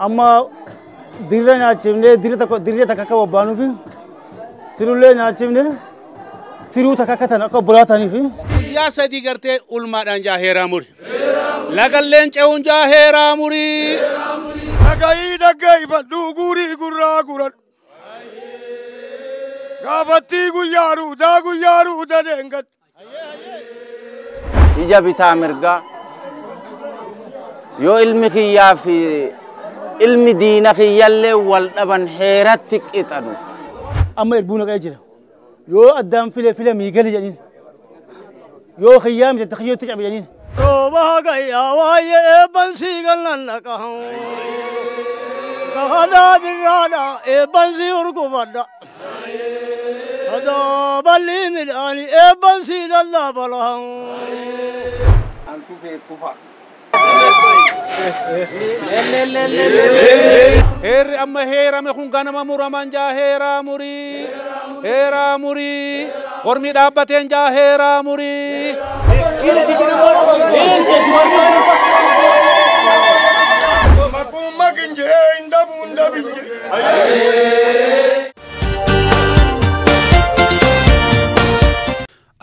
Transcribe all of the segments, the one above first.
Amma dirra nyaachifnee dirra takka akka bobbaanuufi tirullee nyaachifnee tiruu takka akka tan akka obbolaa ta'aniifi. Guyyaa sadii gartee ulmaadhaan jaa heeraa muri. Lagalleen ce'uun jaa heeraa muri. Dhaga'ii dhaggeeffadhu guurii gurraa guradhu. Gaafattii guyyaa ruudaa guyyaa ruuda deengadhu. Ija bitaa mirgaa yoo ilmi kiyyaa fi ilmi diina kiyyallee wal dhaban heeratti qixanuuf. Amma erbuu naqee jira. Yoo addaan file file miigali jedhaniin. Yoo kiyyaa mijate kiyyootti cabe jedhaniin. Rooba hagayyaa waa'ee eebban sii gallan dhaqa. Kahadaa birraadha eebban sii urgufadha. Kadaa balli midhaani eebban sii lallaabala. Antu beekufa. Heerri amma heerame kun ganama muraman jaa heeraa murii. Heeraa murii. Hormi dhaabbateen jaa heeraa murii. Makuun makinjee hin dhabuun dabinjee.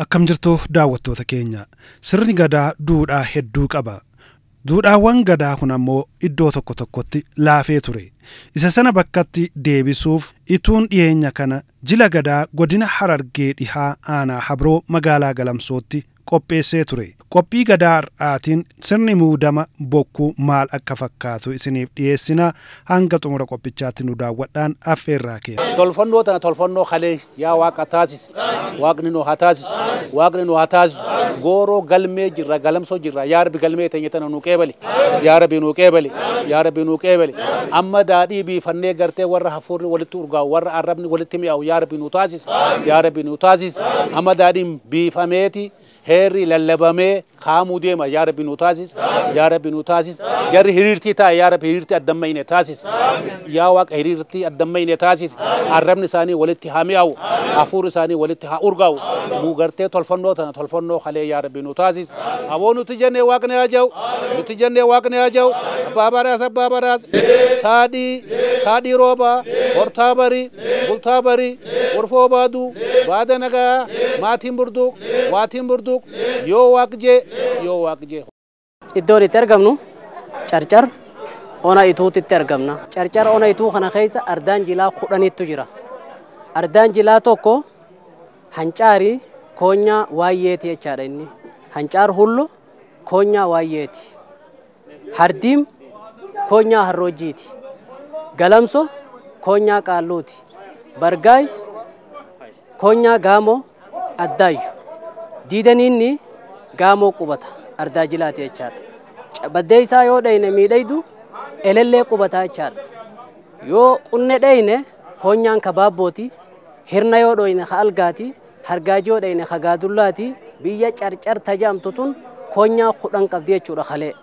Akkam jirtu daawwattoota keenya, sirni gadaa duudhaa hedduu qaba. Duudhaawwan gadaa kun ammoo iddoo tokko tokkotti laafee ture. Isa sana bakkatti deebisuuf ituun dhiyeenya kana jila gadaa godina Harargee dhihaa aanaa Habroo magaalaa Galamsootti qopheessee ture. Qophii gadaa har'aatiin sirni muudama bokkuu maal akka fakkaatu isiniif dhiyeessina. Hanga xumura qophichaatti nu daawwadhaan affeerraa keenya. Tolfannoo tana tolfannoo kalee yaa waaqa taasisi. Waaqni nu haa taasisu. Waaqni nu haa taasisu. Gooroo galmee jirra galamsoo jirra yaa rabbi galmee teenya tana nu qeebali. Yaa rabbi nu qeebali. Yaa rabbi nu qeebali. Amma daadhii biifannee gartee warra hafuurri walitti urgaa'u warra arrabni walitti mi'aawu yaa rabbi nu taasisi. Yaa rabbi nu taasisi. Amma daadhiin biifameeti heerri lallabamee kaamuu deema yaa rabbi nu taasisi. Yaa rabbi nu taasisi. Jarri hiriirtii taa'e yaa rabbi hiriirtii addammayne taasisi. Yaa waaqa hiriirtii addammayne taasisi. Arrabni isaanii walitti haa mi'aawu. Hafuurri isaanii walitti haa urgaa'u. Nu gartee tolfannoo tana tolfannoo kalee yaa rabbi nu taasisi. Aboo nuti jennee waaqni haa ja'u. Nuti jennee waaqni haa ja'u. Abbaa baraas abbaa baraas. Taadhii taadhii roobaa hortaa barii bultaa barii urfoo baaduu baada nagaa maatiin burduuq waatiin burduuq yoo waaq jee yoo waaq jee. Iddoon itti argamnu Carcar ona Ituutitti argamna. Carcar ona Ituu kana keessa ardaan jilaa 10tu jira. Ardaan jilaa tokko Hancaarii koonyaa waayyeeti jechaadha inni. Hancaar hullo koonyaa waayyeeti. Hardiim koonyaa harroojjiiti. Galamso koonyaa qaalluuti. Bargaay koonyaa gaamoo addaayyu. Diidaniinni gaamoo qubata ardaa jilaati jechaadha. Baddee isaa yoo dhayne miidhaydu elellee qubataa jechaadha. Yoo qunne dhayne koonyaan kabaabbooti. Hirna yoo dhayne ka algaati. Hargaajii yoo dhayne ka gaadullaati. Biyya Carcar tajaamtu tun koonyaa 10 qabdi jechuudha kalee.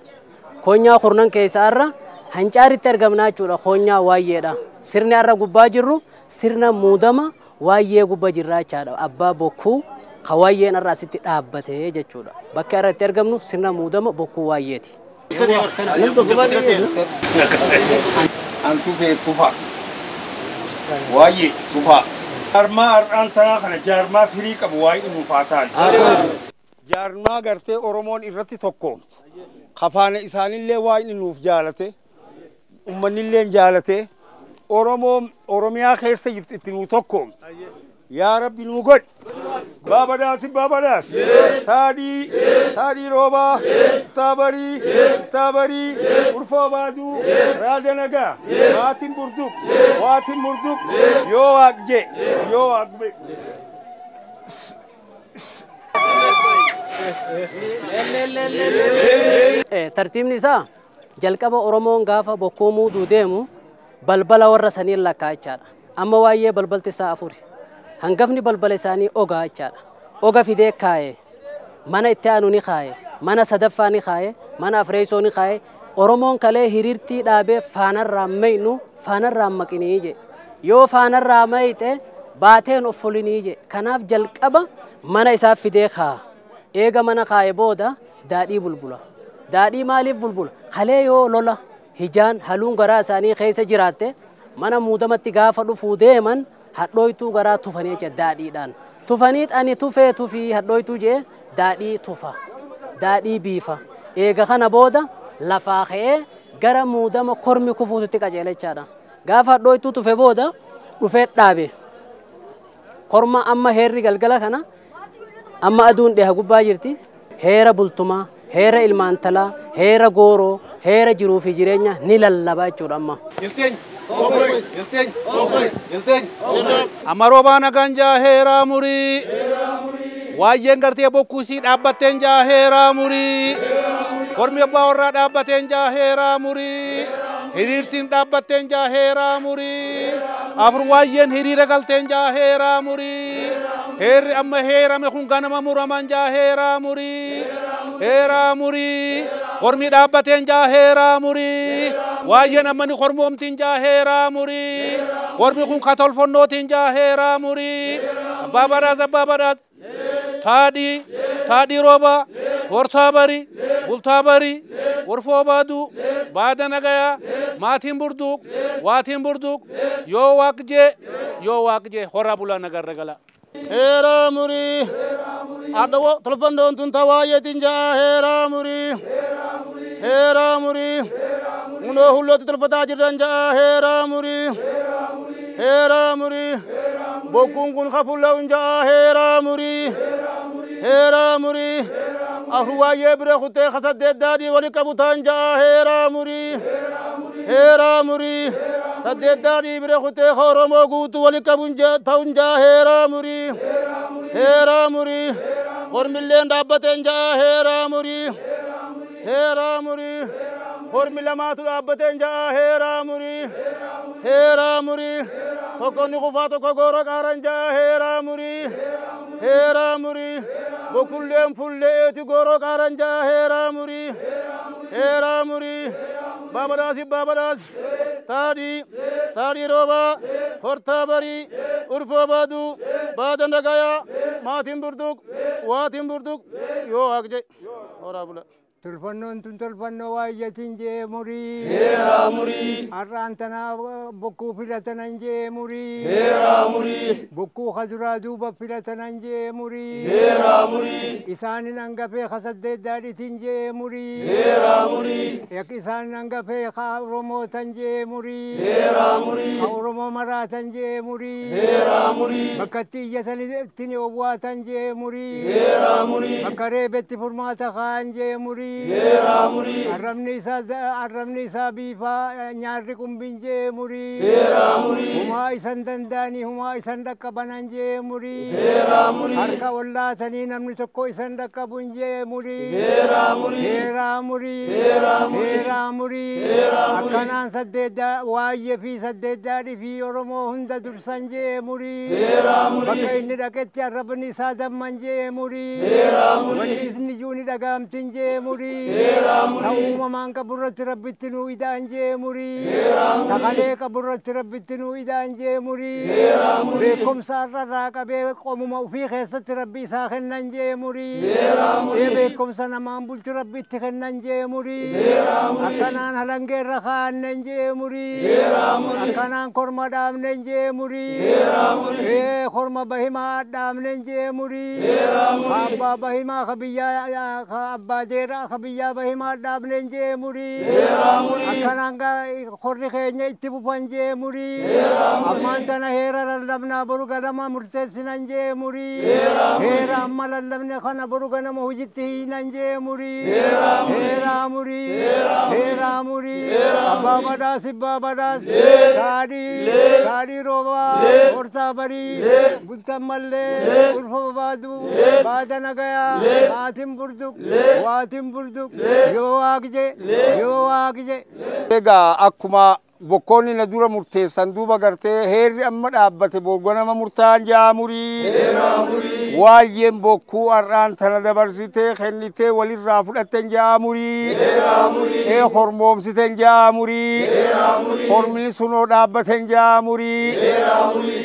Koonyaa 10 keessa har'a Hancaaritti argamnaa jechuudha koonyaa waayyeedha. Sirni har'a gubbaa jirru sirna muudama waayyee gubbaa jirraa jechaadha. Abbaa bokkuu ka waayyeen har'a asitti dhaabbatee jechuudha. Bakka har'a itti argamnu sirna muudama bokkuu waayyeeti. Antu beekufa. Waayyee tufa. Jaarmaa har'aan tanaa kana jaarmaa firii qabu waa'ee nuuf haa taasisu. Jaarmaa gartee Oromoon irratti tokkoomtu. Kafaana isaanillee waa'ee nuuf jaalate. Uummanillee jaalate. Oromoo Oromiyaa keessa jirtu itti nuu tokkoomtu. Yaa rabbi nuu godhi. Baabadaas baabadaas. Taadhii taadhii roobaa. Taabarii taabarii. Urfoo baaduu. Raada nagaa. Maatiin burduuq. Waatiin burduuq. Yoo waaq jee. Yoo waaq bee. Tartiibni isaa jalqaba Oromoon gaafa bokkuu muuduu deemu balbala warra saniin lakkaa jechaadha. Amma waa'ee balbalti isaa 4. Hangafni balbala isaanii ogaa jechaadha. Oga fidee kaa'e. Mana itti aanu ni kaa'e. Mana sadaffaa ni kaa'e. Mana afreessoo ni kaa'e. Oromoon kalee hiriirtii dhaabee faanarraa maynu faanarraa maqinii je. Yoo faanarraa mayte baateen of fulinii je. Kanaaf jalqaba mana isaa fidee kaa'a. Eega mana kaa'e booda daadhii bulbula. Daadhii maaliif bulbula? Kalee yoo lola Hijaan haluun garaa isaanii keessa jiraatte mana muudamatti gaafa dhufuu deeman hadhooytuu garaa tufanii jecha daadhiidhaan. Tufaniit ani tufee tufii hadhooytuu jee daadhii tufa. Daadhii biifa. Eega kana booda lafaa ka'ee gara muudama kormi kufuututti qajeela jechaadha. Gaafa hadhooytuu tufe booda dhufee dhaabe. Korma amma heerri galgala kana amma aduun dhiha gubbaa jirti. Heera bultumaa, heera ilmaantalaa, heera gooroo, heera jiruu fi jireenya ni lallabaa jechuudha amma. Amma roobaa nagaan jaa heeraa murii. Waayyeen gartee bokkuusii dhaabbatteen jaa heeraa murii. Kormi abbaa warraa dhaabbateen jaa heeraa murii. Hiriirtiin dhaabbatteen jaa heeraa murii. Afur waayyeen hiriira galteen jaa heeraa murii. Heerri amma heerame kun ganama muraman jaa heeraa murii. Heeraa murii. Kormi dhaabbateen jaa heeraa murii. Waayyeen amma ni kormoomtiin jaa heeraa murii. Kormi kun katolfonnootiin jaa heeraa murii. Abbaa badhaas abbaa badhaas. Taadhii taadhii roobaa hortaa barii bultaa barii warfoo baaduu baada nagayaa maatiin burduuq waatiin burduuq yoo waaq jee yoo waaq jee horaa bulaa nagarra gala. Heeraa murii addawo tolfandoon tun tawaayeetiin jaa heeraa murii heeraa murii munoo hullooti tolfataa jirran jaa heeraa murii heeraa murii bokkuun kun kafulla'uun jaa heeraa murii heeraa murii afur waayee bira kutee kasaddeet daadhii wali qabu ta'an jaa heeraa murii heeraa murii saddeet daadhii bira kutee Oromoo guutuu wali qabu ta'uun jaa heeraa murii heeraa murii kormilleen dhaabbateen jaa heeraa murii heeraa murii kormi lamaatu dhaabbateen jaa heeraa murii heeraa murii tokko ni kufaa tokko goora qaaran jaa heeraa murii heeraa murii bokkulleen fulleeti gooroo qaaran jaa heeraa murii heeraa murii baabadaasi baabadaasi taadhii taadhii roobaa hortaa barii urfoo baaduu baada nagayaa maatiin burduuq waatiin burduuq yoo waaq jee horaa bula. Tolfannoon tun tolfannoo waayyatiin jee murii. Heeraa murii. Har'aan tanaa bokkuu filatanan jee murii. Heeraa murii. Bokkuu kaduraa duuba filatanan jee murii. Heeraa murii. Isaanin hangafee kasaddeet daadhitiin jee murii. Heeraa murii. Isaanin hangafee ka Oromootan jee murii. Heeraa murii. Ka Oromoo maraatan jee murii. Heeraa murii. Bakka itti iyyatanitti owwaatan jee murii. Heeraa murii. Bakka reebetti furmaata kaa'an jee murii. Heeraa murii. Arrabni isaa biifaa nyaarri qumbiin jee murii. Heeraa murii. Humaa isan danda'anii humaa isan dhaqqabanan jee murii. Heeraa murii. Harka wallaatanii namni tokko isan dhaqqabuun jee murii. Heeraa murii. Heeraa murii. Heeraa murii. Heeraa murii. Heeraa murii. Akkanaan saddeet waayee fi saddeet daadhii fi Oromoo hunda dursan jee murii. Heeraa murii. Bakka inni dhaqetti arrabni isaa damman jee murii. Heeraa murii. Wanni isni jiru ni dhagaamtin jee murii. Heeraa murii. Ta uumamaan qaburratti rabbitti nuu ida'an jee murii. Heeraa murii. Ta kalee qaburratti rabbitti nuu ida'an jee murii. Heeraa murii. Beekumsa har'arraa qabee qomuma ofii keessatti rabbi isaa kennan jee murii. Heeraa murii. Beekumsa namaan bulchu rabbitti kennan jee murii. Heeraa murii. Akkanaan halangeerra kaa'annen jee murii. Heeraa murii. Akkanaan korma dhaabnen jee murii. Heeraa murii. Korma bahimaa dhaabnen jee murii. Heeraa murii. Abbaa bahimaa ka biyyaa ka abbaa deeraa ka biyyaa bahimaa dhaabnen jee murii. Heeraa murii. Akkanaan korri keenya itti bufan jee murii. Heeraa murii. Ammaan tana heera lallabnaa boru ganama murteessinan jee murii. Heeraa murii. Heera amma lallabne kana boru ganama hojitti hiinan jee murii. Heeraa murii. Heeraa murii. Heeraa murii. Heeraa murii. Heeraa murii. Abbaa badhaas abbaa badhaas. Taadhii taadhii roobaa hortaa barii bultan mallee ulfa babaaduu baada nagayaa maatiin burduq waatiin burduq yoo waaq jee yoo waaq jee. Egaa akkuma bokkoonni na dura murteessan duuba gartee heerri amma dhaabbate borgonama murtaan jaa murii. Heeraa murii. Waayyeen bokkuu har'aan tana dabarsitee kennitee walirraa fudhatten jaamurii. Ee hormoomsiten jaamurii. Hormni sunoo dhaabbaten jaamurii.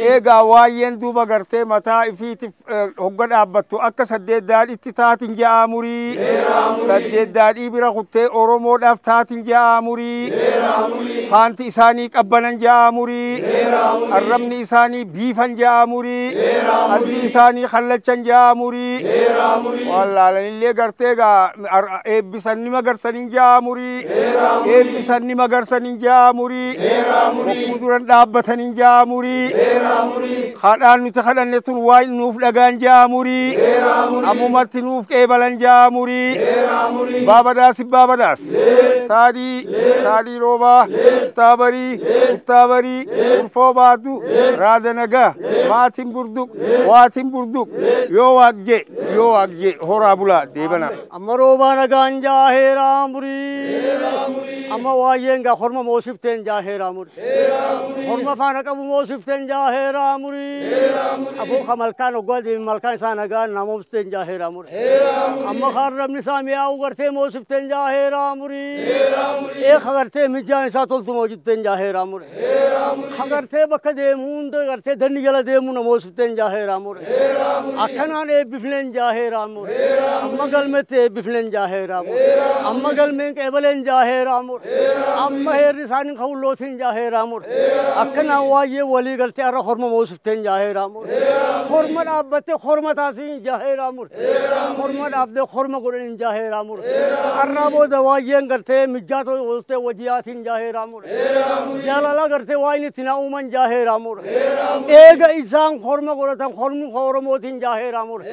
Eegaa waayyeen duuba gartee mataa ifiitiif hogga dhaabbattu akka 8 daadhitti taatin jaamurii. 8 daadhii bira kuttee Oromoodhaaf taatin jaamurii. Faanti isaanii qabbanan jaamurii. Arrabni isaanii biifan jaamurii. Addi isaanii kallachan jaamurii. Wallaalanillee gartee gaa eebbisan ni magarsaniin jaamurii. Eebbisan ni magarsaniin jaamurii. Bokkuu duran dhaabbataniin jaamurii. Kadhaan nuti kadhanne tun waan nuuf dhagaan jaamurii. Ammumatti nuuf qeebalan jaamurii. Baabadaas baabadaas. Taadhii taadhii roobaa. Uttaabarii uttaabarii. Ulfoo baatu raada nagaa. Maatiin burduq waatiin burduq yoo waaqjee yoo waaqjee horaa bulaa deebana. Amma roobaa nagaan jaaheeraa murii. Amma waa'een gaa horma moosifteen jaaheeraa murii. Horma faana qabu moosifteen jaaheeraa murii. Aboo ka malkaan oggaa deemi malkaan isaa nagaan namoofteen jaaheeraa murii. Amma kaarrabni isaa mi'aawu gartee moosifteen jaaheeraa murii. Ee ka gartee mijaan isaa toltu moojitteen jaaheeraa murii. Ka gartee bakka deemu hunda gartee danni jala deemu namoosifteen jaaheeraa murii. Akkanaan eebbifneen jaaheeraa murii. Amma galmetti eebbifneen jaaheeraa murii. Amma galmeen qeebaleen jaaheeraa murii. Amma heerri isaanii kawullootiin jaaheeraa murii. Akkanaan waa'ee walii galtee har'a horma moosifteen jaaheeraa murii. Horma dhaabbattee horma taasisin jaaheeraa murii. Horma dhaabdee horma godhaniin jaaheeraa murii. Har'aa booda waa'een gartee mijaatoo ooltee wajjiyaatiin jaaheeraa murii. Jaalala gartee waa'een itti naa uuman jaaheeraa murii. Eega isaan horma godhatan hormi Oromootiin jaaheeraa murii.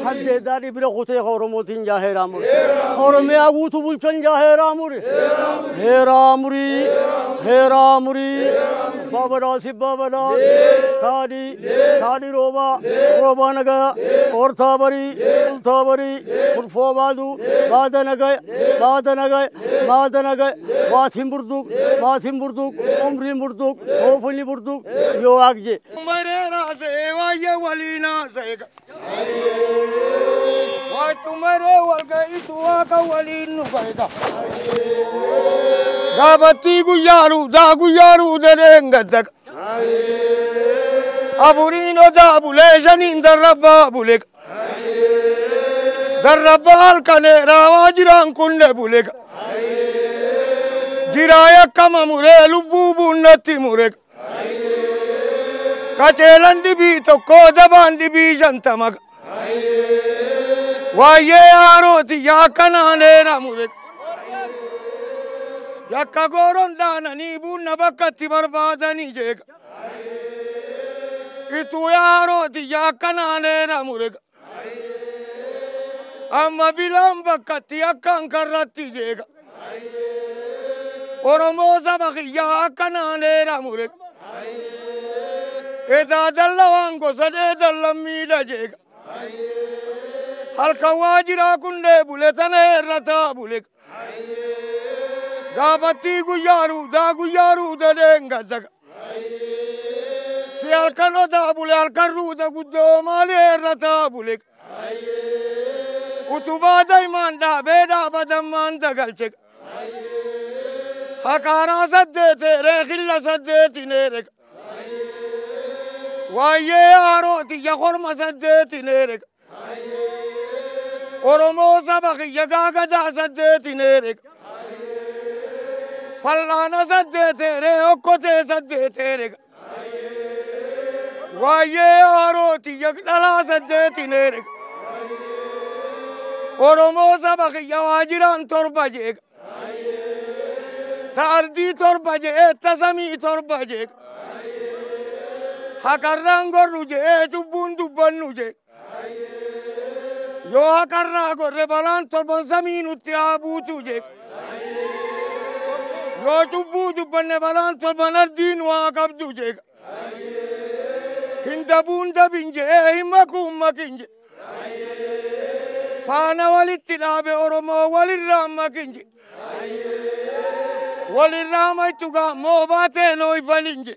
8 daadhii bira kutee Oromootiin jaaheeraa murii. Oromiyaa guutuu bulchan jaaheeraa murii. Heeraa murii. Heeraa murii. Baabadaas baabadaas. Taadhii taadhii roobaa roobaa nagaa. Ortaa barii ultaa barii. Ulfoo baaduu baada nagaa baada nagaa baada nagaa. Waatiin burduq maatiin burduq umriin burduq toofni burduq yoo waaqjee. Mareera waayee waliinaa seega. Waatumare walga'iitu waaqa waliin nu fayyada. Gaafattii guyyaaruu daa guyyaaruu dareen gaddaqa. Afuriin odaa bulee 5 darrabbaa bulee. Darrabbaa halkanee raawaa jiraan kunne bulee. Jiraa yakkama muree lubbuu buunnatti muree. Qaceelan dhibii 1 dabaan dhibii 50. Waa'ee haarooti yaakkanaan heera mure. Yakka gooroon dhaananii buunna bakkatti barbaadanii jeeqa. Ituu haarooti yaakkanaan heera mure. Amma bilaan bakkatti akkaan karratti jeeqa. Oromoo saba kiyyaa akkanaan heera mure. Edaa dalla waan gosa dheedalla miidha jeeqa. Halkan waa jiraa kunnee bule tana irra taa bule. Gaafattii guyyaaruu daa guyyaaruu dadeen gaddaqa. Si halkan odaa bule halkan ruuda guddoo maali irra taa bule. Utubaa daa'imaan dhaabee dhaabadammaan dagalche. Haqaaraa 8 reekilla 8 neerega. Waa'ee haarooti ya horma 8 neerega. Oromoo saba kiyya gaagadaa 8 neerega. Fallaana 8 ree okkotee 8 erega. Waa'ee haarooti ya dhalaa 8 neerega. Oromoo saba kiyya waa jiraan 7 jeega. Ta ardii 7 je'ee ta samii 7 jeega. Haqarraan gorru je'ee cubbuun dubbannu jeega. Yoo haqarraa gorre balaan 7 samii nutti haa buutu jeega. Yoo cubbuu dubbanne balaan 7 ardiin waa qabdu jeega. Hin dabuun dabin je'ee hin makuun makin je'e. Faana walitti dhaabe Oromoo walirraa makin je'e. Walirraa maytu gaammoo baatee nooyfalin je'e.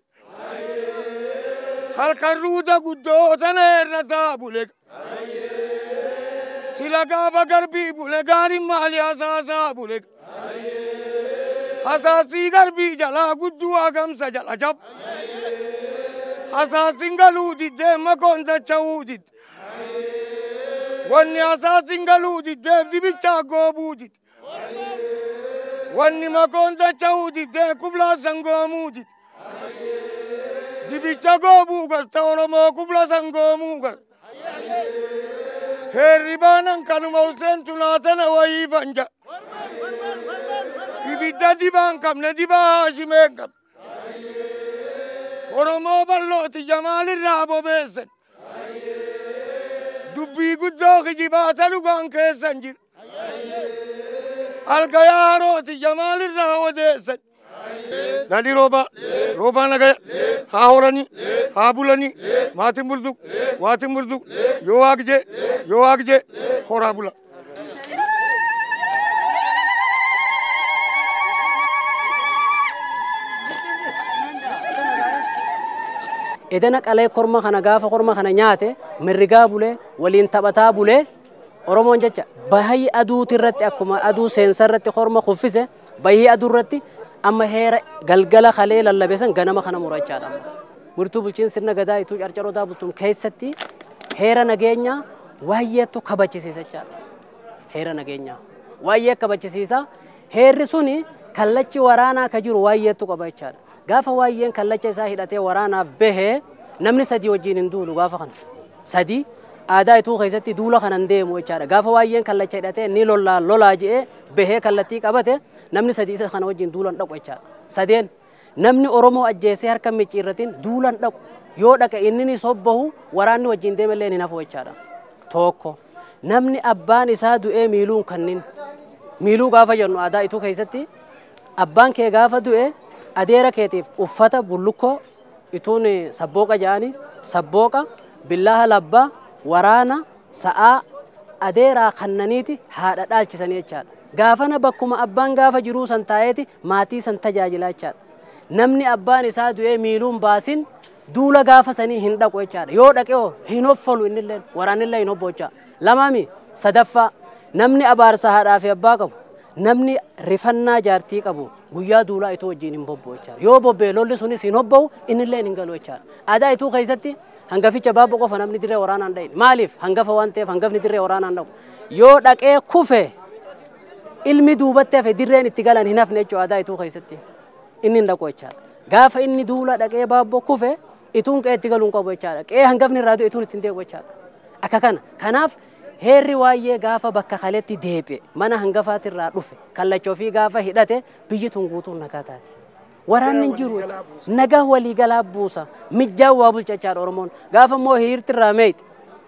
Halkan ruuda guddoo tana irra taa bule. Sila gaafa garbii bule gaariin maali hasaasaa bule. Hasaasii garbii jalaa gudduu hagamsa jala jab. Hasaasiin galuu diddee makoon dacha'uu didde. Wanni hasaasiin galuu diddeef dibichaa goobuu didde. Wanni makoon dacha'uu diddee kublaa sangoomuu didde. Dibicha goobuu galta Oromoo kubla sangoomuu galta. Heerri baanan kanuma Hussein tunaatana wayii fanja. Ibidda dibaa hin qabne dibaa Haashimee hin qabne. Oromoo bal'ooti jamaalirraa bobeessan. Dubbii guddoo kijibaata dhugaan keessan jira. Algayaa harooti jamaalirraa odeessan. Nadhi roobaa, roobaa nagaya, haa horanii, haa bulanii, maatiin bultuq, waatiin bultuq, yoo waaq jee, yoo waaq jee, horaa bula. Edana qalee korma kana gaafa korma kana nyaate mirrigaa bulee waliin taphataa bulee Oromoon jecha bahii aduuti irratti akkuma aduu seensa irratti korma kuffise bahii aduu irratti amma heera galgala kalee lallabe san ganama kana murachaadha. Murtuu bulchiin sirna gadaa ituu carcarootaa bultuun keessatti heera nageenyaa waayyeetu kabachisiisa jechaadha. Heera nageenyaa waayyee kabachisiisa. Heerri suni kallachi waraanaa ka jiru waayyeetu qaba jechaadha. Gaafa waayyeen kallacha isaa hidhatee waraanaaf bahee namni sadii wajjin hin duulu gaafa kana. Sadii aadaa ituu keessatti duula kanan deemu jechaadha. Gaafa waayyeen kallacha hidhatee ni lollaa lolaa je'ee bahee kallattii qabate namni sadii isa kana wajjin duulan dhaqu jechaadha. Sadeen namni Oromoo ajjeesee harka micciirratiin duulan dhaqu yoo dhaqe inni ni sobbahu waraanni wajjin deemallee ni hafu jechaadha. Tokko namni abbaan isaa du'ee miiluun kannin miiluu gaafa jennu aadaa ituu keessatti abbaan kee gaafa du'e adeera keetiif uffata bullukkoo ituun sabbooqa jedhani sabbooqa billaaha labbaa waraana sa'aa adeeraa kannaniiti haadha dhaalchisanii jechaadha. Gaafana bakkuma abbaan gaafa jiruu san taa'eeti maatii san tajaajilaa jechaadha. Namni abbaan isaa du'ee miiluun baasin duula gaafa sanii hin dhaqu jechaadha. Yoo dhaqe hoo hin hoffolu innillee waraanillee hin hobbo jechaadha. Lamaami sadaffaa namni abaarsa haadhaa fi abbaa qabu namni rifannaa jaartii qabu guyyaa duulaa ituu wajjin hin bobba'u jechaadha. Yoo bobba'e lolli sunis hin hobba'u innillee hin galu jechaadha. Aadaa ituu keessatti hangaficha baaboo qofa namni dirree waraanaan dha'in. Maaliif hangafa waan ta'eef hangafni dirree waraanaan dhaqu. Yoo dhaqee kufe ilmi duubatti hafe dirreen itti galan hin hafne jechuudha aadaa ituu keessatti. Inni hin dhaqu jechaadha. Gaafa inni duula dhaqee baabboo kufe ituun qe'ee itti galuun qabu jechaadha. Qe'ee hangafni irraa du'e ituun ittiin deebi'u jechaadha. Akka kana. Kanaaf heerri waa'ee gaafa bakka kaletti deebi'e mana hangafaatirraa dhufe kallacha ofii gaafa hidhate biyyi tun guutuun nagaa taati. Waraanni hin jiru nagaa waliigalaa buusa mijjaan waa bulcha jechaadha Oromoon. Gaafa immoo hiriirtirraa meeyxe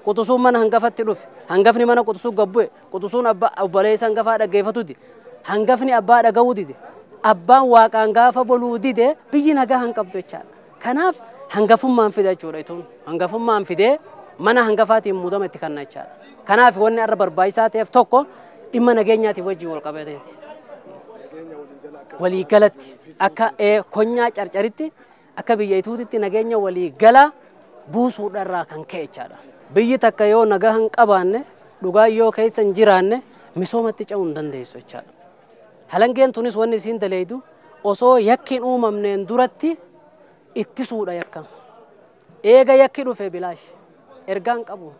quxusuun mana hangafatti dhufe hangafni mana quxusuu gabbu'e quxusuun obboleessa hangafaa dhaggeeffatu dide hangafni abbaa dhaga'uu dide abbaan waaqaan gaafa boluu dide biyyi nagaa hin qabdu jechaadha. Kanaaf hangafummaan fida jechuudha ituun hangafummaan fidee mana hangafaatiin muudama itti kenna jechaadha. Kanaaf wanni har'a barbaachisaa ta'eef tokko dhimma nageenyaatiif wajjin wal qabateeti. Waliigalatti akka konyaa carcaritti akka biyya ituutitti nageenya waliigalaa buusuudharraa kan ka'e jechaadha. Biyyi takka yoo nagaa hin qabaanne dhugaa yoo keessa hin jiraanne misoomatti ce'uu hin dandeessu jechaadha. Halangeen tunis wanni isiin daleeydu osoo yakki hin uumamneen duratti ittisuudha yakka. Eega yakki dhufe bilaash ergaan qabu.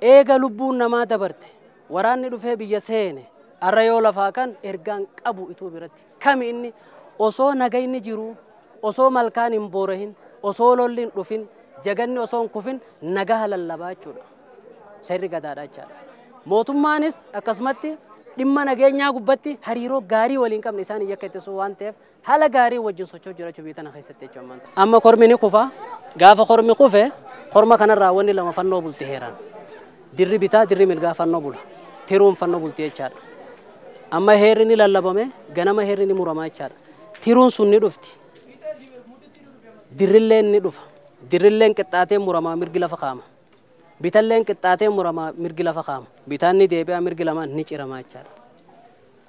Eega lubbuun namaa dabarte waraanni dhufee biyya seene arra yoo lafaa kan ergaan qabu ituu biratti. Kami inni osoo nagayni jiru osoo malkaan hin boorahin osoo lolli hin dhufin jaganni osoo hin kufin nagaa lallabaa jechuudha. Seerri gadaadha jechaadha. Mootummaanis akkasumatti dhimma nageenyaa gubbatti hariiroo gaarii waliin qabne isaan yakka ittisuu waan ta'eef haala gaarii wajjin socho'u jiraachuu biyya tana keessatti jechuudha. Amma kormi ni kufa. Gaafa kormi kufe korma kanarraa wanni lama fannoo bulti heeraan. Dirri bitaa dirri mirgaa fannoo bula. Tiruun fannoo bulti jechaadha. Amma heerri ni lallabame ganama heerri ni muramaa jechaadha. Tiruun sun ni dhufti. Dirrilleen ni dhufa. Dirrilleen qixxaatee muramaa mirgi lafa kaama. Bitalleen qixxaatee muramaa mirgi lafa kaama. Bitaan ni deebi'a mirgi lamaan ni ciramaa jechaadha.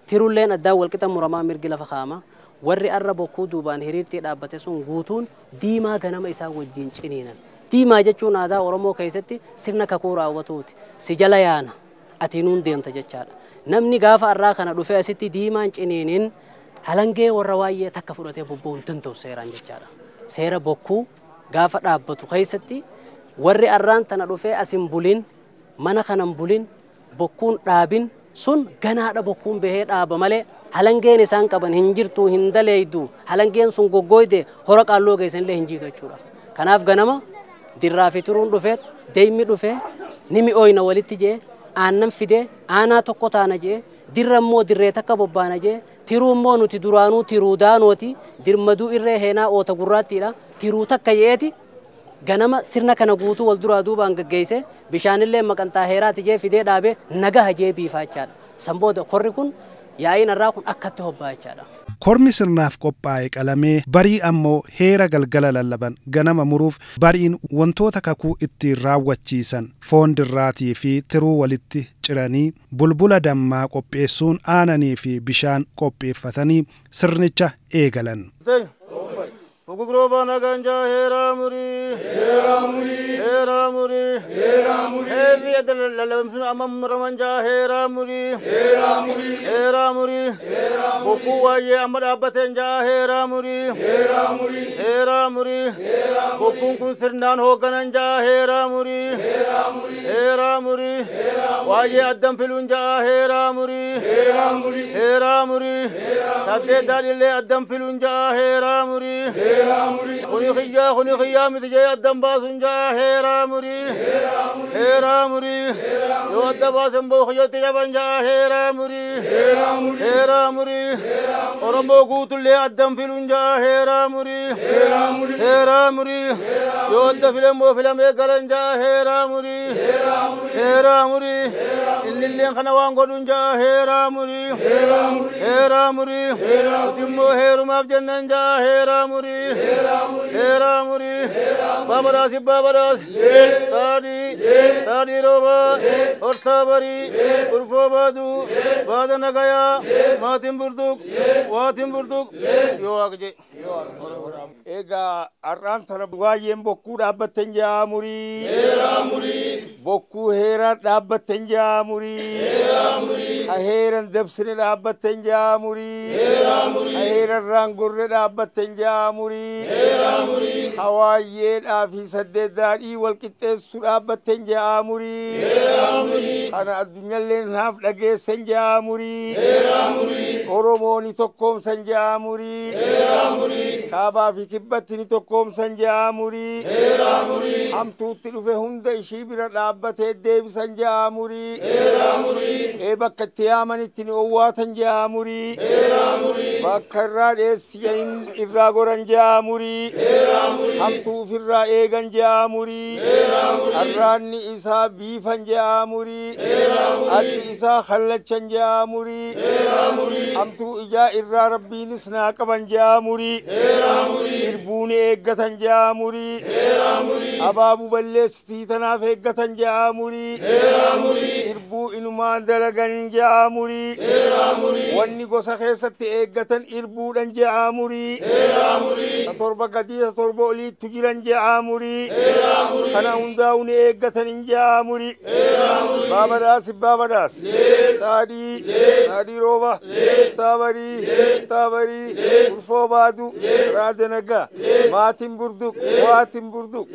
Tirulleen addaan walqixa muramaa mirgi lafa kaama. Warri arra bokkuu duubaan hiriirtii dhaabbate sun guutuun diimaa ganama isaa wajjin ciniinan. Diimaa jechuun aadaa Oromoo keessatti sirna kakuu raawwatuuti. Si jala yaana ati nuun deemta jechaadha. Namni gaafa har'aa kana dhufee asitti diimaan ciniiniin halangee warra waa'ee takka fudhatee bobba'uu hin danda'u seeraan jechaadha. Seera bokkuu gaafa dhaabbatu keessatti warri har'aan tana dhufee asin bulin mana kanan bulin bokkuun dhaabin sun ganaadha bokkuun bahee dhaaba malee halangeen isaan qaban hin jirtu hin daleeydu halangeen sun goggooyde hora qaalloo geessanillee hin jiitu jechuudha. Kanaaf ganama dirraa fi turuun dhufee deemmi dhufee ni mi'ooyna walitti jee aannan fidee aanaa tokko taana jee dirra immoo dirree takka bobbaana jee tiruu immoo nuti duraanuu tiruu daanooti dirmaduu irree heenaa oota gurraattiidha tiruu takka jeeti ganama sirna kana guutuu wal duraa duubaan gaggeesse bishaanillee maqantaa heeraati jee fidee dhaabee nagaha jee biifaa jechaadha. San booda korri kun yaa'iin irraa kun akkatti hobbaa jechaadha. Kormi sirnaaf qophaa'e qalamee barii ammoo heera galgala lallaban ganama muruuf bariin wantoota kakuu ittiin raawwachiisan foon dirraatii fi tiruu walitti ciranii bulbula dammaa qopheessuun aananii fi bishaan qopheeffatanii sirnicha eegalan. Fugugroba naganja heera murii heera murii heera murii heera murii heerri lalabamsun amma muramanja heera murii heera murii heera murii bokkuu waa'ee amma dhaabbateen jaa heera murii heera murii heera murii bokkuun kun sirnaan hoogganan jaa heera murii heera murii heera murii waa'ee addan filuun jaa heera murii heera murii heera murii saddeet daadhillee addan filuun jaa heera murii Kuni khiyyaa miti jee addan baasun jaa heera murii heera murii yoo adda baasan boo khiyyatti qaban jaa heera murii heera murii Oromoo guutullee addan filuun jaa heera murii heera murii yoo adda filan boo filamee galan jaa heera murii heera murii innilleen kana waan godhuun jaa heera murii heera murii nuti immoo heerumaaf jennan jaa heera murii heera murii babadaasi babadaasi taadhii taadhii roobaa hortaa barii urfoo baaduu baada nagayaa maatiin burtuuk waatiin burtuuk yoo waaqa jee. Egaa har'aan tana waa'een bokkuu dhaabbatten jaa murii. Heera murii. Bokkuu heeraa dhaabbatten jaa murii. Heera murii. Ha heeran dabsine dhaabbatten jaa murii. Heera murii. Ha heeran raangorre dhaabbatten jaa murii. Heera murii. Hawaayyeedhaa fi saddeet daadhii wal qixxeessu dhaabbatten jaa murii. Heera murii. Kana addunyaallee naaf dhageessen jaa murii. Heera murii. Oromooni tokkoomsan jaa murii. Heera murii. Kaabaa fi kibbatti ni tokkoomsan jaa murii. Heera murii. Hamtuutti dhufe hunda ishii bira dhaabbatee deebisan jaa murii. Heera murii. Ee bakka itti yaamanitti ni owwaatan jaa murii. Heera murii. Bakka irraa dheessiyan irraa goran jaa murii. Heera murii. Hamtuu ofirraa eegan jaa murii. Heera murii. Arraanni isaa biifan jaa murii. Heera murii. Addi isaa khallachan jaa murii. Heera murii. Hamtuu ijaa irraa rabbiinis naa qaban jaa murii. Heera murii. Irbuun eeggatan jaa murii. Heera murii. Abaabuu balleessitii tanaaf eeggatan jaa murii. Heera murii. Irbuu inumaan dalagan jaa murii. Heera murii. Wanni gosa keessatti eeggatan irbuudhan jaa murii. Heera murii. Ta torba gadii ta torba oliittu jiran jaa murii. Heera murii. Kana hundaa'u ni eeggatan jaa murii. Heera murii. Baabadaas baabadaas. Taadhii taadhii rooba. Taabarii taabarii urfoo baaduu raada nagaa maatiin burduq waatiin burduq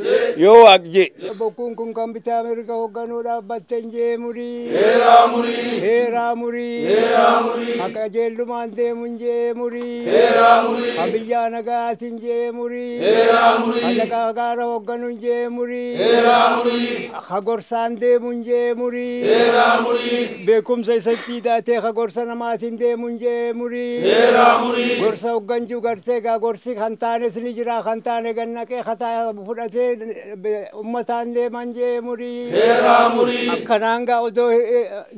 yoo waaq jee. Bokkuun kun kan bitaa mirga hoogganuu dhaabbatten jee murii. Heera murii. Heera murii. Heera murii. Akka qajeellumaan deemuun jee murii. Heera murii. Kan biyyaa nagaatiin jee murii. Heera murii. Kan dhagaa gaara hoogganuun jee murii. Heera murii. Ka gorsaan deemuun jee murii. Heera murii. Beekumsa isatti hidhatee ka gorsa namaatiin deemuun jee murii. Heera murii. Gorsa hoogganchuu gartee gaa gorsi kan taanes ni jira kan taane gannaqee kataa fudhatee uummataan deeman jee murii. Heera murii. Akkanaan gaa odoo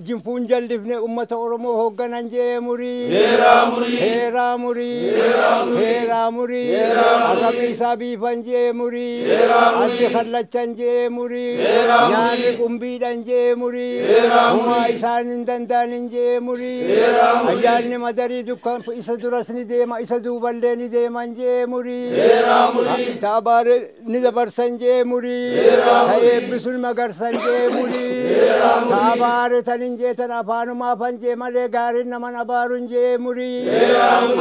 Jinfuun jallifne uummata Oromoo hoogganan jee murii. Heeraa murii. Heeraa murii. Arrabni isaa biifan jee murii. Addi kallachan jee murii. Nyaanni qumbiidhan jee murii. Humaa isaan hin danda'anin jee murii. Ayyaanni madarii dukkan isa duras ni deema isa duuballee ni deeman jee murii. Taabaare ni dabarsan jee murii. Ta eebbisuun magarsan jee murii. Taabaare tanin jee tan afaanumaa fan jee malee gaariin naman abaaruun jee murii.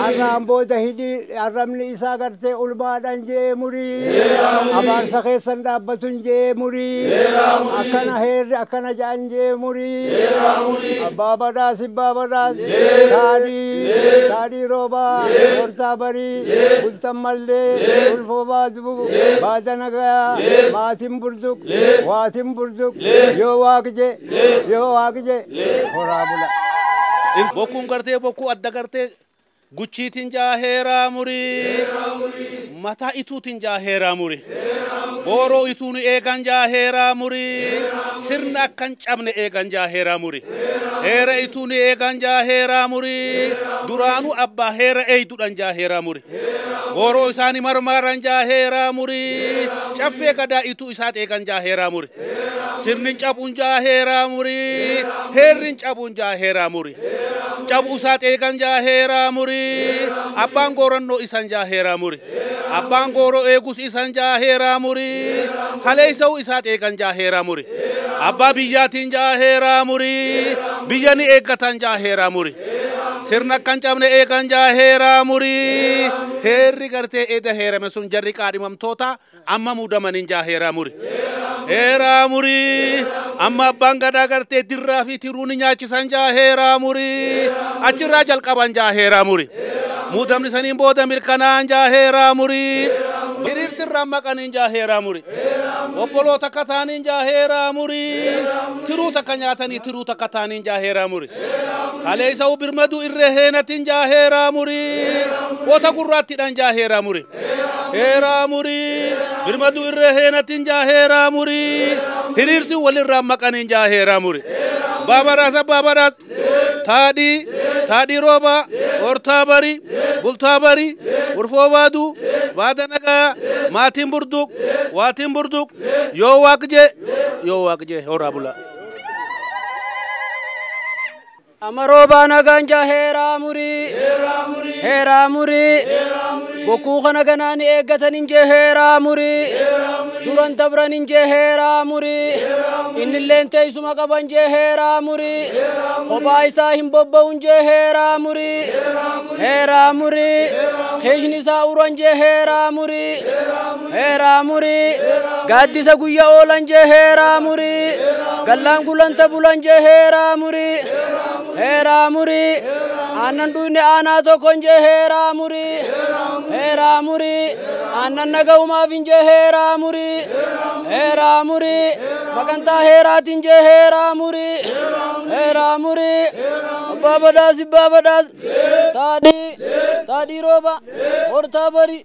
Arraan booda hidhii arrabni isaa gartee ulmaadhaan jee murii. Abaarsa keessan dhaabbatun jee murii. Akkana heerri akkana ja'an jee murii. Abbaa badhaas abbaa badhaas. Taadhii taadhii roobaa hortaa barii bultan mallee ulfoo baaduu baada nagayaa maatiin burduq waatiin burduq yoo waaqi jee yoo waaqi jee horaa bula. Bokkuun gartee bokkuu adda gartee guchiitiin jaa heeraa murii mataa ituutiin jaa heeraa murii gooroo ituun eegan jaa heeraa murii sirna akkan cabne eegan jaa heeraa murii heera ituun eegan jaa heeraa murii duraanuu abbaa heera eeyduudhaan jaa heeraa murii gooroo isaanii marmaaran jaa heeraa murii caffee gadaa ituu isaat eegan jaa heeraa murii sirni cabuun jaa heeraa murii heerrin cabuun jaa heeraa murii cabuu isaat eegan jaa heeraa murii abbaan goorannoo isan jaa heeraa murii abbaan gooroo eegus isan jaa heeraa murii haleessa'uu isaat eegan jaa heeraa murii abbaa biyyaatiin jaa heeraa murii biyya ni eeggatan jaa heeraa murii sirna akkan cabne eegan jaa heeraa murii heerri gartee eeda heerame sun jarri qaadhimamtoota amma muudamaniin jaa heeraa murii heeraa murii amma abbaan gadaa gartee dirraa fi tiruu ni nyaachisan jaa heeraa murii achirraa jalqaban jaa heeraa murii muudamni saniin booda mirkanaan jaa heeraa murii hiriirtirraa maqaniin jaa heeraa murii obboloo takka taaniin jaa heeraa murii tiruu takka nyaatanii tiruu takka taaniin jaa heeraa murii kaleessa'uu birmaduu irree heenatiin jaa heeraa murii wota gurraattiidhaan jaa heeraa murii heeraa murii birmaduu irree heenatiin jaa heeraa murii hiriirtii walirraa maqaniin jaa heeraa murii baabaraas baabaraas taadhii taadhii roobaa hortaa barii bultaa barii urfoo baaduu baada nagaa maatiin burduq waatiin burduq yoo waaqi jee yoo waaqi jee horaa bulaa. Amma roobaa nagaan jaa heeraa murii heeraa murii bokkuu kana ganaan eeggatan hin jee heeraa murii duran dabran hin jee heeraa murii innilleen teessuma qaban jee heeraa murii kophaa isaa hin bobba'un jee heeraa murii heeraa murii keeshni isaa uran jee heeraa murii heeraa murii gaaddisa guyyaa oolan jee heeraa murii gallaan gulanta bulan jee heeraa murii heeraa murii aannan dhuyne aanaa tokkon jee heeraa murii heeraa murii aannan naga'umaaf hin jee heeraa murii heeraa murii maqantaa heeraatiin jee heeraa murii heeraa murii abbaa badhaas abbaa badhaas taadhii taadhii rooba hortaa barii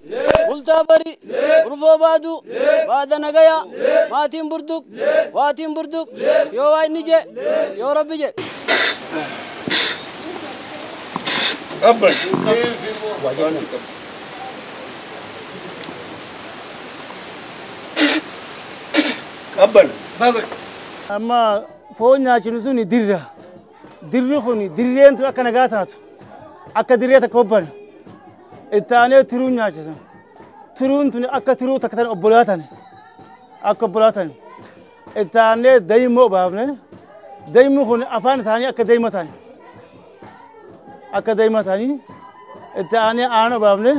bultaa barii urfoo baaduu baada nagayaa maatiin burduq waatiin burduq yoo waa inni jee yoo rabbi jee. Qabban. Qabban. Amma foon nyaachinu suni dirra. Dirri kun dirreen tun akka nagaa taatu akka dirree takka hobban itti aanee tiruun nyaachisan. Tiruun tun akka tiruu takka tan obbolaa tane akka obbolaa tane itti aanee daa'immoo obaafne daa'imni kun afaan isaanii akka daa'ima tane akka daa'ima tanii itti aanee aanan obaafne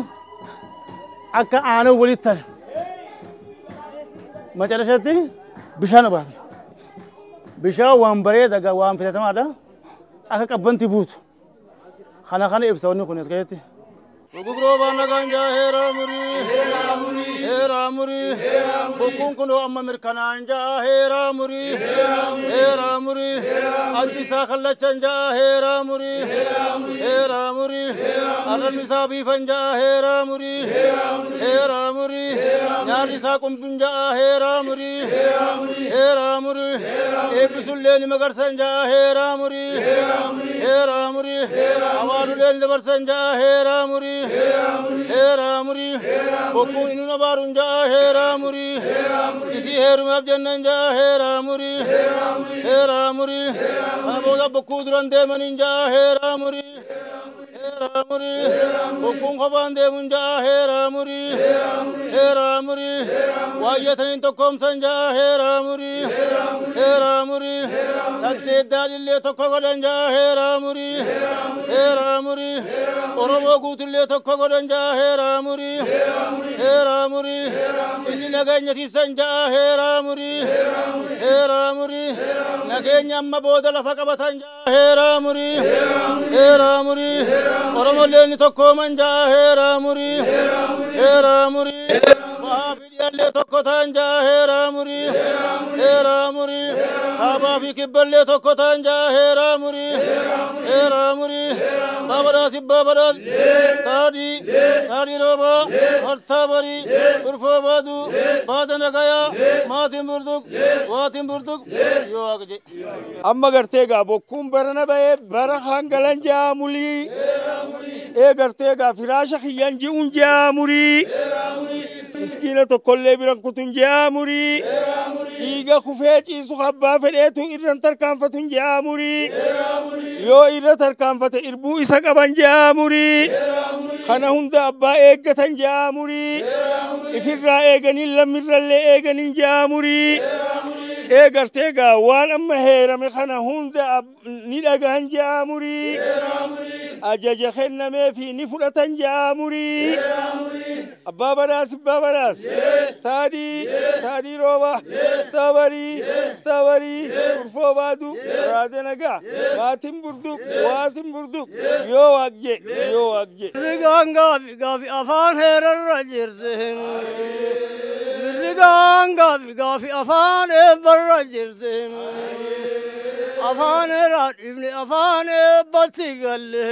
akka aanan walitti tane macarashatti bishaan obaafne. Bishaan waan bareedaa waan filatamaadha. Akka qabbanti buutu. Kana kana ibsa wanni kun as keessatti. Roobaa nagaan jaa heeraa murii. Heeraa murii bokkuun kunoo amma mirkanaan ja'a heeraa murii heeraa murii addi isaa kallachan ja'a heeraa murii heeraa murii arrabni isaa biifan ja'a heeraa murii heeraa murii nyaarri isaa qumbin ja'a heeraa murii heeraa murii eebbisullee ni magarsan ja'a heeraa murii heeraa murii awaadulee ni dabarsan ja'a heeraa murii heeraa murii bokkuun inni abaarun ja'a heeraa murii isii heerumaaf jennan ja'a heeraa murii heeraa murii kana booda bokkuu duran deemanin ja'a heeraa murii heeraa murii bokkuun kophaan deemun ja'a heeraa murii heeraa murii waayyataniin tokkoomsan ja'a heeraa murii heeraa murii saddeet daadhillee tokko godhan ja'a heeraa murii heeraa murii Oromoo guutullee tokko godhan ja'a heeraa murii heeraa murii inni nageenya tiisan ja'a heeraa murii heeraa murii nageenya amma booda lafa qabatan ja'a heeraa murii heeraa murii Oromollee inni tokkooman ja'a heeraa murii heeraa murii bahaa fi dhiyaallee tokko ta'an ja'a heeraa murii heeraa murii kaabaa fi kibballee tokko ta'an ja'a heeraa murii heeraa murii baabadaas baabadaas taadhii taadhii roobaa hortaa barii urfoo baaduu baada nagayaa maatiin burduq waatiin burduq yoo waaqa jedhe. Amma gartee gaa bokkuun barana ba'ee bara hangalan jaamulii ee gartee gaa firaasha kiyyan ji'uun jaamurii miskiina tokkollee biran kutun jaamurii dhiiga kufee ciisu abbaa fedheetu irran tarkaanfatun jaamurii yoo irra tarkaanfate irbuu isa qaban jaamurii kana hunda abbaa eeggatan jaamurii ifirraa eeganiin lammirrallee eeganiin jaamurii ee gartee gaa waan amma heerame kana hunda ni dhagahan jaamurii ajaja kennameefi ni fudhatan jaamurii abbaa badhaas abbaa badhaas taadhii taadhii rooba tabarii tabarii urfoo baadu raade nagaa maatiin burduq waatiin burduq yoo waaq je yoo waaq je. Mirrigaan gaafi gaafi afaan heerarra jirti. Mirrigaan gaafi gaafi afaan eebbarra jirti. Afaan heeraa dhiifne afaan eebbatti galle.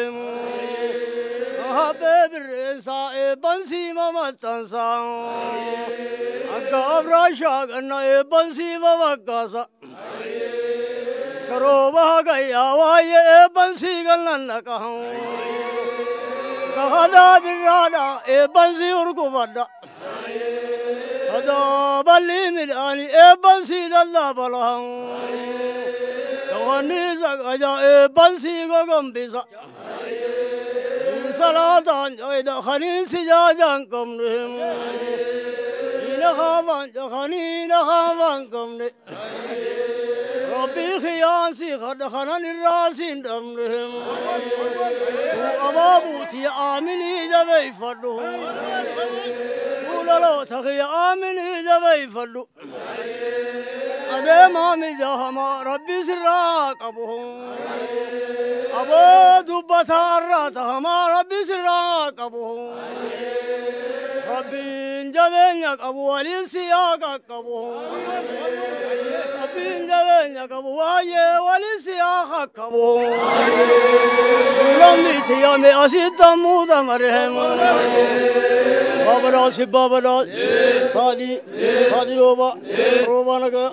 Habbee birreensaa eebban siima maxxansaa. Akka abraashaa ganna eebban siima bakkaasa. Karooba hagayyaa waayee eebban sii gallan naqa. Kahadaa birraadhaa eebban sii urgufadha. Kadaa balli midhaanii eebban sii lallaabala. Kawanni sagaja eebban sii gogombisa. Salaataan jaida khaniin si jaajaan qabne. Ina khaafaan jakhaniina khaafaan qabne. Rabbi khiyaan si khadha khanan irraa siin dhabne. Tu abaabuuti aaminii jabeeffadhu. Fuulaloota khiya aaminii jabeeffadhu. Adeemaa mijahamaa rabbi sirraa qabu. Aboo dubbataa irraa tahamaa rabbi sirraa qabu. Rabbiin jabeenya qabu waliin siyaa qaqqabu. Rabbiin jabeenya qabu waayee waliin siyaa qaqqabu. Lammi tiyame asitti muuda marhem. Babadaas babadaas taadhii taadhii rooba rooba nagaa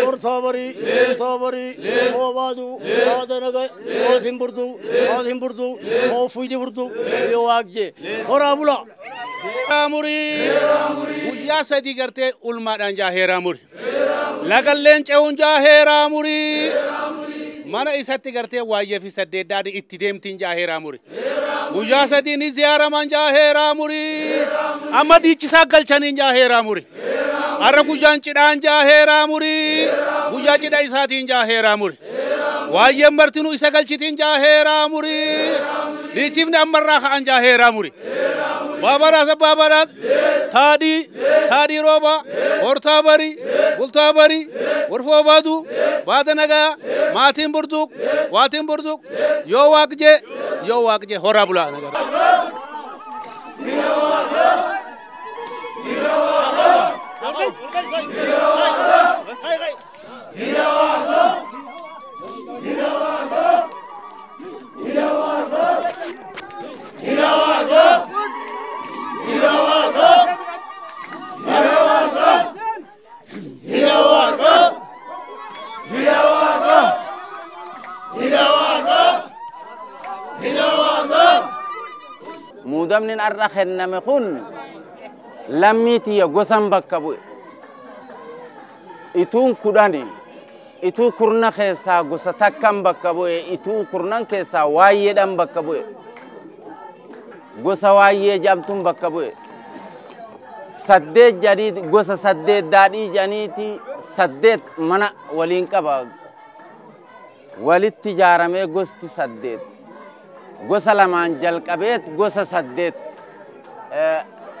hortaa barii hortaa barii roobaaduu haada nagaa waatiin burtuu waatiin burtuu toofuudhi burtuu yoo waaq jee horaa bulaa. Heeraa murii guyyaa sadii gartee ulmaadhaan jaa heeraa muri lagalleen ce'uun jaa heeraa murii mana isatti gartee waayyee fi saddeeddaadhi itti deemtiin jaa heeraa muri guyyaa sadii ni ziyaaraman jaa heeraa murii amma dhiichisaa galchaniin jaa heeraa muri har'a guyyaan cidhaan jaa heeraa murii guyyaa cidha isaatiin jaa heeraa muri waayyeen martinuu isa galchitiin jaa heeraa murii dhiichifni ammarraa ka'an jaa heeraa muri baabaraas baabaraas taadhii taadhii rooba hortaa barii bultaa barii warfoo baaduu baada nagaa maatiin burduq waatiin burduq yoo waaq jee yoo waaq jee horaa bulaa nagaa. Muudamni har'a kenname kun lammii tiyya gosan bakka bu'e. Ituun 10 ituu kurna keessaa gosa takkan bakka bu'e, ituu kurnan keessaa waayyeedhaan bakka bu'e. Gosa waayyee jedhamtuun bakka bu'e. 8 jedhii gosa 8 daadhii jedhaniiti 8 mana waliin qaba. Walitti ijaaramee gosti 8. Gosa lamaan jalqabeet gosa 8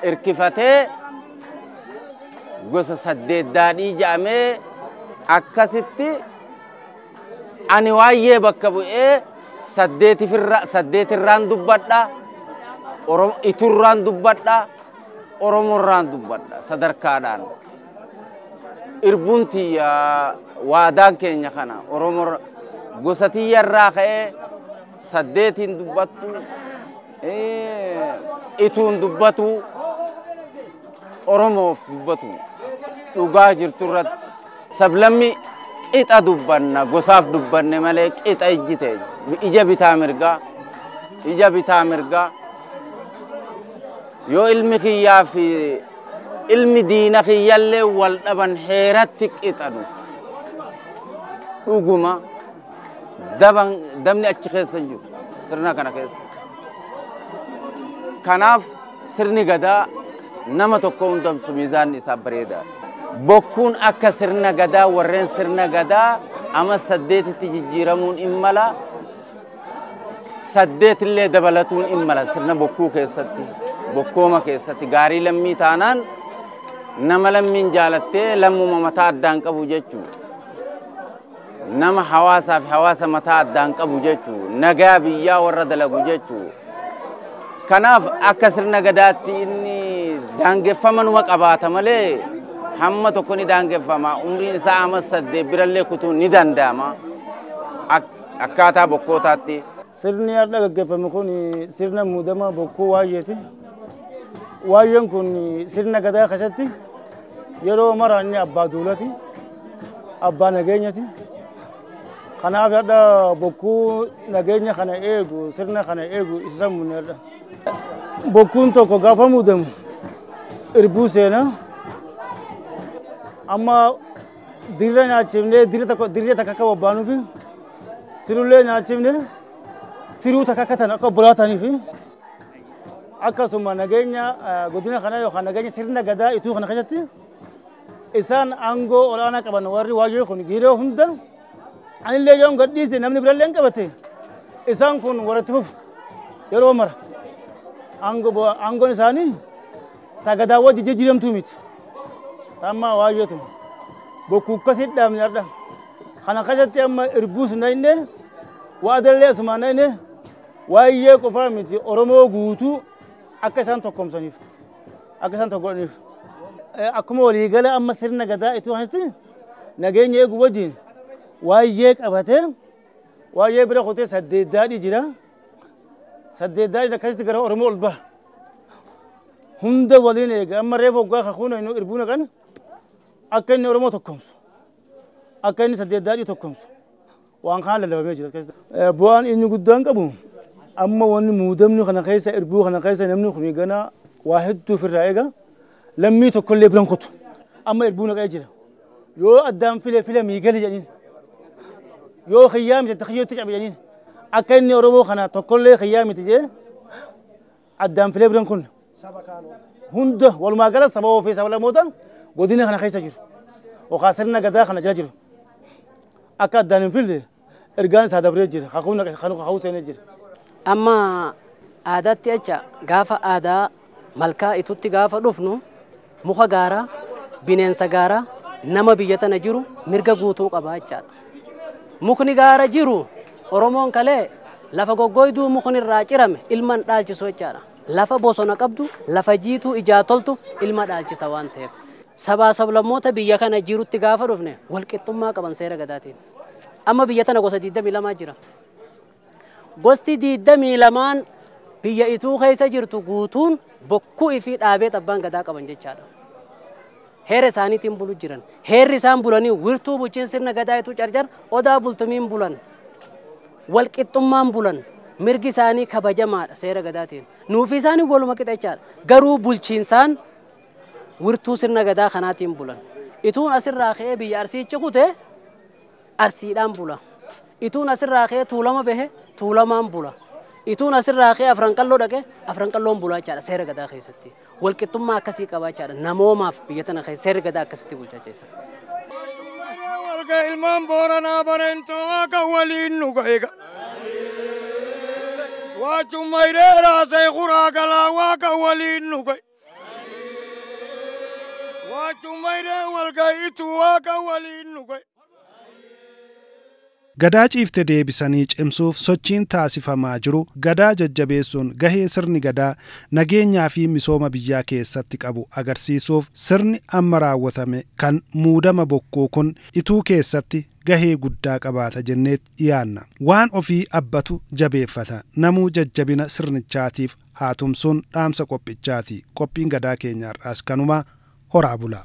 irkifatee gosa 8 daadhii jedhamee akkasitti ani waayyee bakka bu'ee 8 irraan dubbadha, iturraan dubbadha, Oromorraan dubbadha sadarkaadhaan. Irbuun tiyya waadaan keenya kana Oromoo gosa tiyya irraa ka'ee 8 dubbattu, ituun dubbatu, Oromoof dubbatu dhugaa jirtu irratti sablammi qixa dubbanna, gosaaf dubbanne malee qixa ijjite ija bitaa mirgaa, ija bitaa mirgaa. Yoo ilmi kiyyaa fi ilmi diina kiyyallee wal dhaban heeratti qixanuuf dhuguma dabni achi keessa hin jiru sirna kana keessa. Kanaaf sirni gadaa nama tokko hundamsu miizaanni isaa bareedaa. Bokkuun akka sirna gadaa warreen sirna gadaa ama 8tti jijjiiramuun in mala, 8 illee dabalatuun in mala sirna bokkuu keessatti, bokkooma keessatti gaarii lammii taanaan nama lammiin jaalattee lammuma mataa addaan qabu jechuu, nama hawaasaa fi hawaasa mataa addaan qabu jechuu, nagaa biyyaa warra dalagu jechuu. Kanaaf akka sirna gadaatti inni daangeffama numa qabaata malee hamma tokko ni daangeffama. Umriin isaa amma 8 birallee kutuun ni danda'ama akkaataa bokkootaatti. Sirni har'a gaggeeffame kun sirna muudama bokkuu waayyeeti. Waayyeen kun sirna gadaa keessatti yeroo mara inni abbaa duulati, abbaa nageenyati. Kanaaf har'a bokkuu nageenya kana eegu, sirna kana eegu isa muudne har'a. Bokkuun tokko gaafa muudamu irbuu seenaa. Amma dirra nyaachifnee dirra takka akka bobbaanuufi tirullee nyaachifnee tiruu takka akka tan akka obbolaa ta'aniifi akkasuma nageenya godina kana yookaan nageenya sirna gadaa ituu kana keessatti isaan aangoo olaanaa qaban warri waayyee kun yeroo hunda anillee yoon gadhiise namni birallee hin qabate isaan kun warratti fufu yeroo mara aangoon isaanii tagadaa wajji jijjiiramtuu miti. Amma waayyeetu bokkuu akkasii dhaabne har'a. Kana keessatti amma irbuus naqne waadallee asuma naqne waayyee qofaa miti Oromoo guutuu akka isaan tokkomsaniif akka isaan tokko godhaniif. Akkuma waliigala amma sirna gadaa ituu keessatti nageenya eeguu wajjin waayyee qabatee waayyee bira kutee 8 daadhii jira. 8 daadhii akkasitti gara Oromoo ol baha. Hunda waliin eega amma reefa waggaa kakuun inni irbuu naqan akka inni Oromoo tokkomsu akka inni 8 daadhii tokkomsu waan kana lallabamee jira. Bu'aan inni guddaan qabu amma wanni muudamni kana keessa irbuu kana keessa namni kun gana waa hedduu ofirraa eega lammii tokkollee biran kutu amma irbuu naqee jira. Yoo addaan file file miigali jedhaniin yoo xiyyaa miti xiyyootti cabe jedhaniin akka inni Oromoo kana tokkollee xiyyaa miti jee addaan filee biran kun hunda walumaa gala saba ofii saba lamoota godina kana keessa jiru yookaan sirna gadaa kana jala jiru akka addaan hin fille ergaan isaa dabree jira kakuu seenee jira. Amma aadaatti jecha gaafa aadaa malkaa itutti gaafa dhufnu muka gaaraa bineensa gaaraa nama biyya tana jiru mirga guutuu qaba jechaadha. Mukni gaara jiru Oromoon kalee lafa goggoyduu mukni irraa cirame ilman dhaalchisu jechaadha. Lafa bosona qabdu lafa jiituu ijaa toltu ilma dhaalchisa waan ta'eef. Sabaa sablammoota biyya kana jirutti gaafa dhufne walqixxummaa qaban seera gadaatiin. Amma biyya tana gosa 22 jira. Gosti 22 biyya Ituu keessa jirtu guutuun bokkuu fi dhaabee abbaan gadaa qaban jechaadha. Heera isaaniitiin bulu jiran. Heerri isaan bulanii wirtuu bulchiin sirna gadaa Ituu Carcar Odaa Bultumiin bulan. Walqixxummaan bulan. Mirgi isaanii kabajamaadha seera gadaatiin. Nuufi isaanii waluma qixa jechaadha. Garuu bulchiinsaan wirtuu sirna gadaa kanaatiin bulan. Ituun asirraa ka'ee biyya Arsiichi kute Arsiidhaan bula. Ituun asirraa ka'ee Tuulama bahe Tuulamaan bula. Ituun asirraa ka'ee Afranqalloo dhaqe Afranqalloon bulaa jechaadha seera gadaa keessatti. Walqixxummaa akkasii qabaa jechaadha. Namoomaaf biyya tana keessa seerri gadaa akkasitti bulchaa jechuudha. Walga ilmaan Booranaa bareentoo akka waliin nu ga'eega. Waachummaa hidheeraa seekuraa galaa waaqa waliin nu ga'e. Waachummaa hidhee walga'iitu waaqa waliin nu ga'e. Gadaa ciifte deebisanii cimsuuf sochiin taasifamaa jiru gadaa jajjabeessuun gahee sirni gadaa nageenyaa fi misooma biyyaa keessatti qabu agarsiisuuf sirni amma raawwatame kan muudama bokkuu kun Ituu keessatti gahee guddaa qabaata jennee dhiyaanna. Waan ofii abbatu jabeeffata. Namuu jajjabina sirnichaatiif haa tumsuun dhaamsa qophichaati. Qophiin gadaa keenya har'aas kanuma horaa bula.